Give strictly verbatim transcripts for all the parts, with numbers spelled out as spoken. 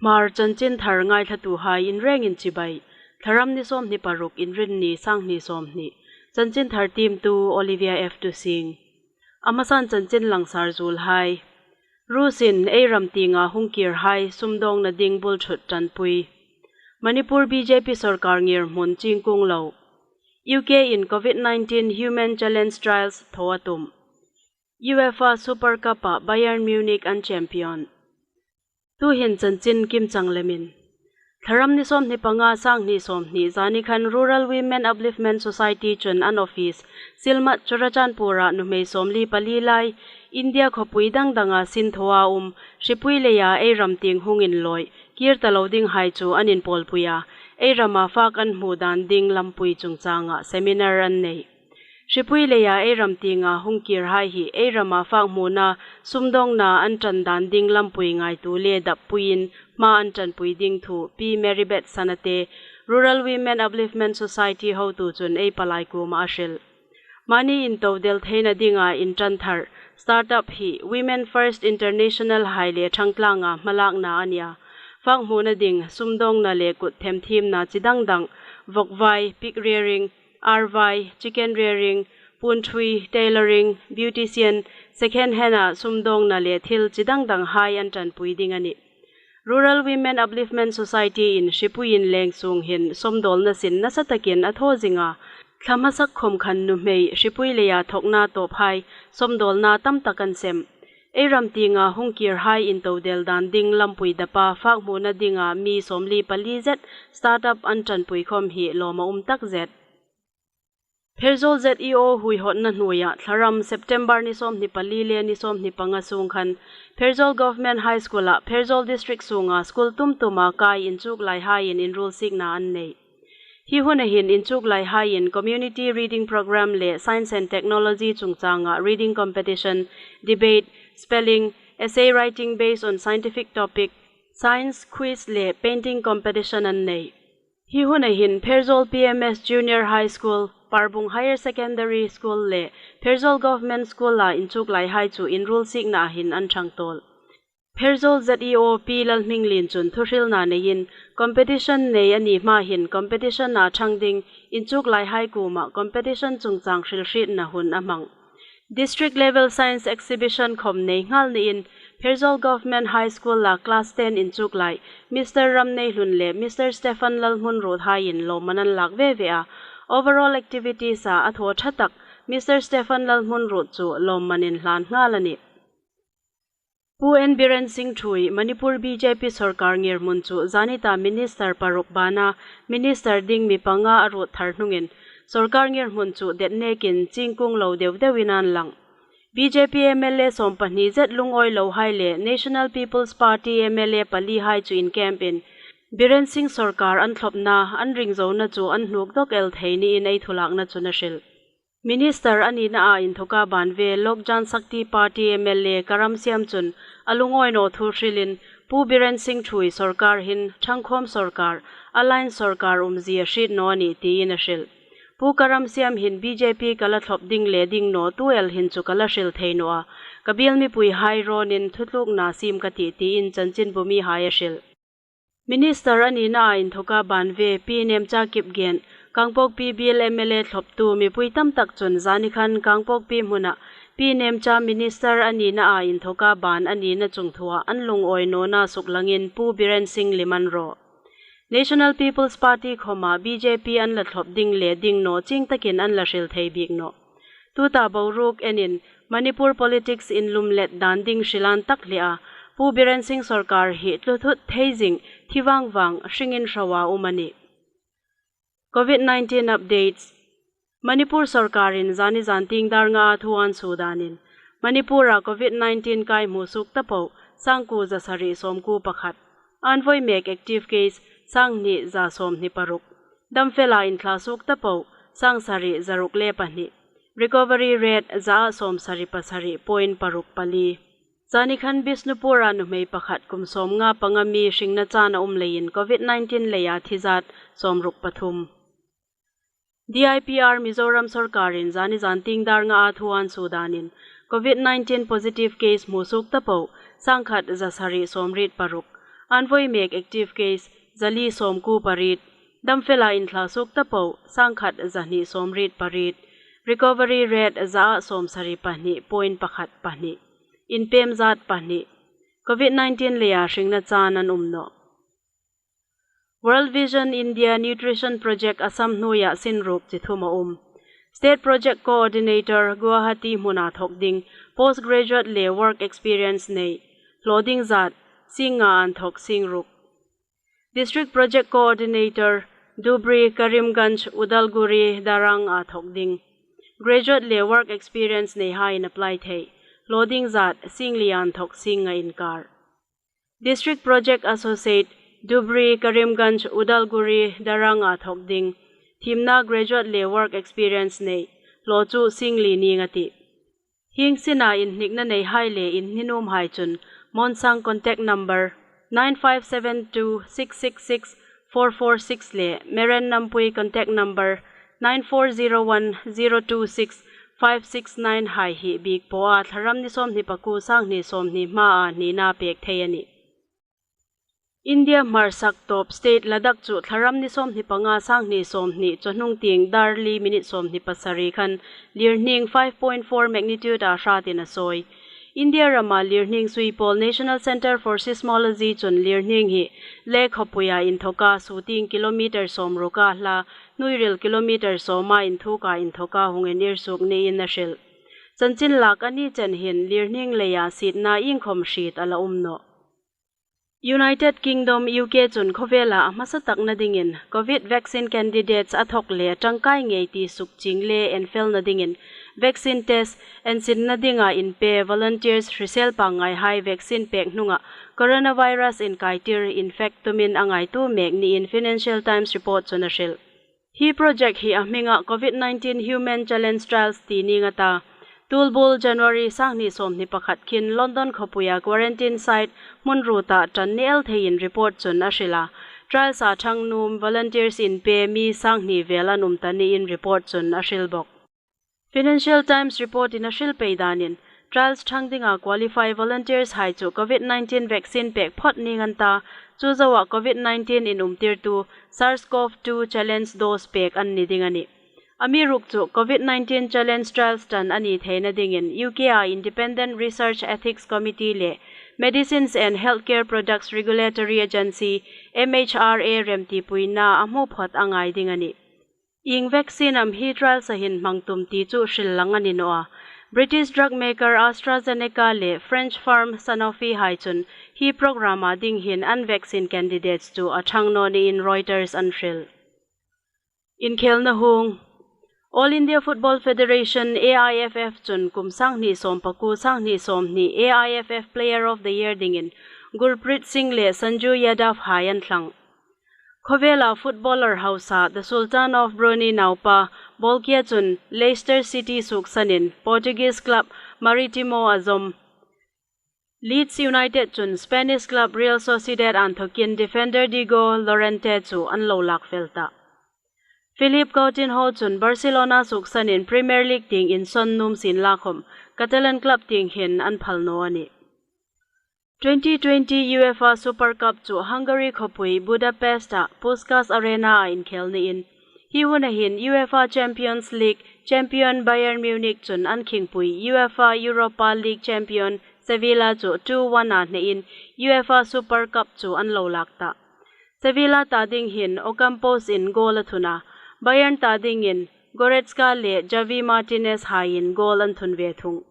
Hmar chanchinthar ngaithlatuhai inrengin chibai. Thlaram ni sawmhni paruk, Inrinni, sanghni sawmhni. Chanchinthar tiemtu Olivia F Tusing. A hmasan chanchin langsar zuolhai. Rusin ei ram tienga hung kirhai sumdawngna ding bulṭhut ṭanpui. Manipur B J P sorkar ngirhmun chingkung lo. U K in COVID nineteen human challenge trials thaw a tum. UEFA Super Cup-a Bayern Munich an champion. Tuhin chanchin kimchang lemin. Thlaram ni sawmhni panga, sanghni sawmhni, zanikhan Rural Women Upliftment Society chun an office, Silmat, Churachandpur-a nuhmei sawmli pali lai, India khawpui dang danga sinthawa um, hripui leia ei ram tieng hung inlawi kir ta lo dinghai chu an inpawlpui a, ei rama fak an hmu dan ding lampui chungchanga seminar an nei. Hripui leia ei ram tienga hung kirhai hi ei rama fak hmuna, sumdawngna an ṭan dan ding lampui ngaituo le dappuiin hma an ṭanpui ding thu Pi Meribet Sanate, Rural Women Upliftment Society hotu chun ei palai kuoma a hril. Mani into del theina dinga inṭan thar, startup hi Women First International hai le ṭhangtlanga hmalakna a nia. Fak hmuna ding, sumdawngna le kut themthiemna chi dang dang, vawkvai, pig rearing, arvai, chicken rearing, punthui, tailoring, beautician, second hand-a sumdawngna le thil chi dang danghai an ṭanpui ding a nih. Rural Women Upliftment Society-in hripuiin leng sung hin sawmdawlna sin nasa takin a thaw zing a. Thla hmasak khom khan nuhmei hripui leia thawkna tawphai sawmdawlna tam tak an sem. Ei ram tienga hung kirhai into del dan ding lampui dapa fak hmuna dinga mi sawmli pali zet startup an ṭanpui khom hi lawm a um tak zet. Pherzawl Z E O huihawtna hnuoia Thlaram September ni sawmhni pali le ni sawmhni panga sung khan Pherzawl Government High School-a Pherzawl District sunga school tum tuma kai inchuklaihaiin inruolsikna an nei. Hi huna hin inchuklaihaiin Community Reading Programme le Science and Technology chungchanga reading competition, debate, spelling, essay writing based on scientific topic, science quiz le painting competition an nei. Hi huna hin Pherzawl P M S Junior High School, Parbung Higher Secondary School le Pherzawl Government School-a inchuklaihai chu inruolsikna hin an ṭhang tawl. Pherzawl Z E O Pi Lalhminglien chun thuhrilna neiin, competition nei a ni hma hin competition-a ṭhang ding inchuklaihai kuoma competition chungchang hrilhrietna hun a hmang. District level science exhibition khom nei nghal niin, Pherzawl Government High School-a class ten inchuklai Mister Ramneihlun le Mister Stephen Lalhmunruothaiin lawmman an lak ve ve a. Overall activities-a a thaw ṭha tak Mister Stephen Lalhmunruot chu lawmman inhlan nghal a nih. Pu N Biren Singh Thuoi, Manipur B J P sorkar ngirhmun chu zanita minister paruk bana minister ding mi panga a ruot thar hnungin, sorkar ngirhmun chu det nekin chingkung lo deu deuin an lang. B J P M L A sawmpahni zet lungawi lohai le National People's Party M L A palihai chu inkempin, Biren Singh sorkar an thlopna, an ringzona chu an hnuk dawk el thei niin ei thulakna chun a hril. Minister a nina a inthoka ban ve Lok Janshakti Party M L A Karamsiam chun a lungawi naw thu hrilin, Pu Biren Singh Thuoi sorkar hin ṭhangkhawm sorkar, alliance sorkar umzie hriet naw a nih tiin a hril. Pu Karamsiam hin B J P ka la thlop ding le ding naw tu el hin chu ka la hril thei naw a, ka biel mipuihai rawnin thutlukna siem ka tih tiin chanchinbu mihai a hril. Minister a nina a inthoka ban ve Pi Nemcha Kipgen, Kangpokpi Biel M L A thloptu mipui tam tak chun zanikhan Kangpokpi hmuna Pi Nemcha minister a nina a inthoka ban a nina chungthua an lungawi nawna suklangin Pu Biren Singh lim an raw. National People's Party khoma B J P an la thlop ding le ding naw ching takin an la hril thei bik naw. Tuta boruok enin Manipur politics inlumlet dan ding hrilan tak hle a, Pu Biren Singh sorkar hi tlu thut thei zing, thi vang vang, hringin hrawa um a nih. Covid nineteen updates. Manipur sorkarin zani zan tieng dar nga a thu an suo danin, Manipura Covid nineteen kai hmu suok ta po, sangkuo za sari sawmkuo pakhat. An voi mek active case, sanghni za sawmhni paruk. Damfela inthla suok ta po, sangsari zaruk le pahni. Recovery rate za sawmsari pasari point paruk pali. Zanikhan Bishnupura nuhmei pakhat kum sawmnga panga mi hringna chan a um leiin Covid nineteen leia thi zat sawmruk pathum. D I P R Mizoram sorkarin zani zan tieng dar nga a thu an suo danin, Covid nineteen positive case hmu suok ta po, sangkhat za sari sawmriet paruk. An voi mek active case zali sawmkuo pariet, damfela inthla suok ta po sangkhat zahni sawmriet pariet, recovery rate za sawmsari pahni point pakhat pahni, inpem zat pahni, Covid nineteen leia hringna chan an um nawh. World Vision India Nutrition Project Assam hnuoia sin ruk chi thum a um. State Project Coordinator Guwahati hmuna thawk ding, postgraduate le work experience nei, hlaw ding zat, sing nga an thawk sing ruk. District Project Coordinator Dhubri, Karimganj, Udalguri, Darrang a thawk ding. Graduate le work experience neihaiin apply thei, hlaw ding zat, sing li an thawk sing nga inkar. District Project Associate, Dhubri, Karimganj, Udalguri, Darrang a thawk ding. Thiemna graduate le work experience nei, hlaw chu sing li ning a tih. Hieng sina inhnikna neihai le inhni nuomhai chun Monsang contact number nine five seven two six six six four four six le Meren Nampui contact number nine four zero one zero two six five six nine hai hi biekpawha Thlaram ni sawmhni pakuo, sanghni sawmhni hmaa hnina pek thei a nih. India hmarsak tawp state Ladakh chu Thlaram ni sawmhni panga, sanghni sawmhni chawhnung tieng dar li minute sawmhni pasari khan lirhning five point four magnitude a hratin a sawi. India rama lirhning suipawl National Centre for Seismology chun lirhning hi Leh khawpuia inthawka suo tieng kilometre sawmruka hla, hnuoiril kilometre sawma inthuka inthawka hung inirsuok niin a hril. Chanchin lak a ni chen hin lirhning leia sietna iengkhawm hriet a la um nawh. United Kingdom, U K chun khawvela a hmasa takna dingin Covid vaccine candidates a thawk le tangkai ngei ti sukchieng le enfelna dingin vaccine test, ensinna dinga inpe volunteers hrisel pangngaihai vaccine pek hnunga coronavirus inkaitir infect tumin a ngaituo mek niin Financial Times report chun a hril. Hi project hi a hminga Covid nineteen Human Challenge Trials ti ning a ta. Tulbul January sanghni sawmhni pakhat khin London khawpuia quarantine site hmun ruota ṭan ni el theiin report chun a hril a. Trials a ṭhang nuom volunteers inpe mi sanghni vel an um ta niin report chun a hril bawk. Financial Times report in a hril pei danin, trials ṭhang dinga qualify volunteers hai chu Covid nineteen vaccine pek phawt ning an ta, chu zoa Covid nineteen inumtirtu SARS-CoV two challenge dose pek an ni ding a nih. Amiruokchu Covid nineteen challenge trials ṭan a ni theina dingin U K a Independent Research Ethics Committee le Medicines and Healthcare Products Regulatory Agency, M H R A remtipuina a hmu phawt a ngai ding a nih. Ieng vaccine am hi trials-a hin hmang tum ti chu hril lang a ni naw a. British drug maker AstraZeneca le French firm Sanofi hai chun hi program-a ding hin an vaccine candidates chu a ṭhang naw niin Reuters an hril. Inkhelna hung. All India Football Federation, A I F F chun kum sanghni sawmpakuo, sanghni sawmhni A I F F Player of the Year dingin Gurpreet Singh le Sanju Yadav hai an thlang. Khawvela footballer hausa, the Sultan of Brunei naupa, Bolkiah chun Leicester City suksanin Portuguese club Marítimo a zawm. Leeds United chun Spanish club Real Sociedad inthawkin defender Diego Llorente chu an lo lak fel ta. Philippe Coutinho chun Barcelona suksanin Premier League tieng insawn nuom sienlakhawm Catalan club tieng hin an phal naw a nih. Twenty twenty UEFA Super Cup chu Hungary khawpui Budapest-a Puskas Arena-a inkhel niin, hi huna hin UEFA Champions League champion Bayern Munich chun an khingpui UEFA Europa League champion Sevilla chu two one-a hnein UEFA Super Cup chu an lo lak ta. Sevilla ta ding hin Ocampos-in goal a thun a, Bayern ta dingin Goretzka le Javi Martinez haiin goal an thun ve thung.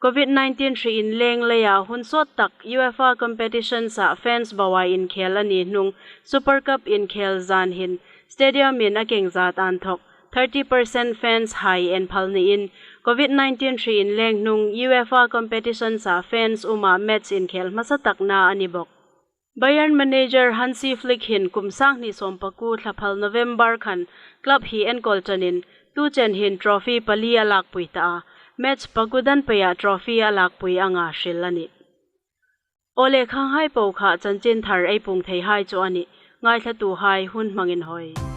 Covid nineteen hri inleng leia hun sawt tak UEFA competitions-a fans boa inkhel a ni hnung Super Cup inkhel zan hin stadium-in a keng zat inthawk thirty percent fans hai en phal niin, Covid nineteen hri inleng hnung UEFA competitions-a fans uma match inkhel hmasa takna a ni bawk. Bayern manager Hansi Flick hin kum sanghni sawmpakuo thlaphal November khan club hi enkawl ṭanin, tu chen hin trophy pali a lakpui ta a, match pakuo dan peia trophy a lakpui anga hril a nih. Aw le, khanghai po kha chanchin thar ei puong theihai chu a nih. Ngaithlatuhai hun hmang inhawi.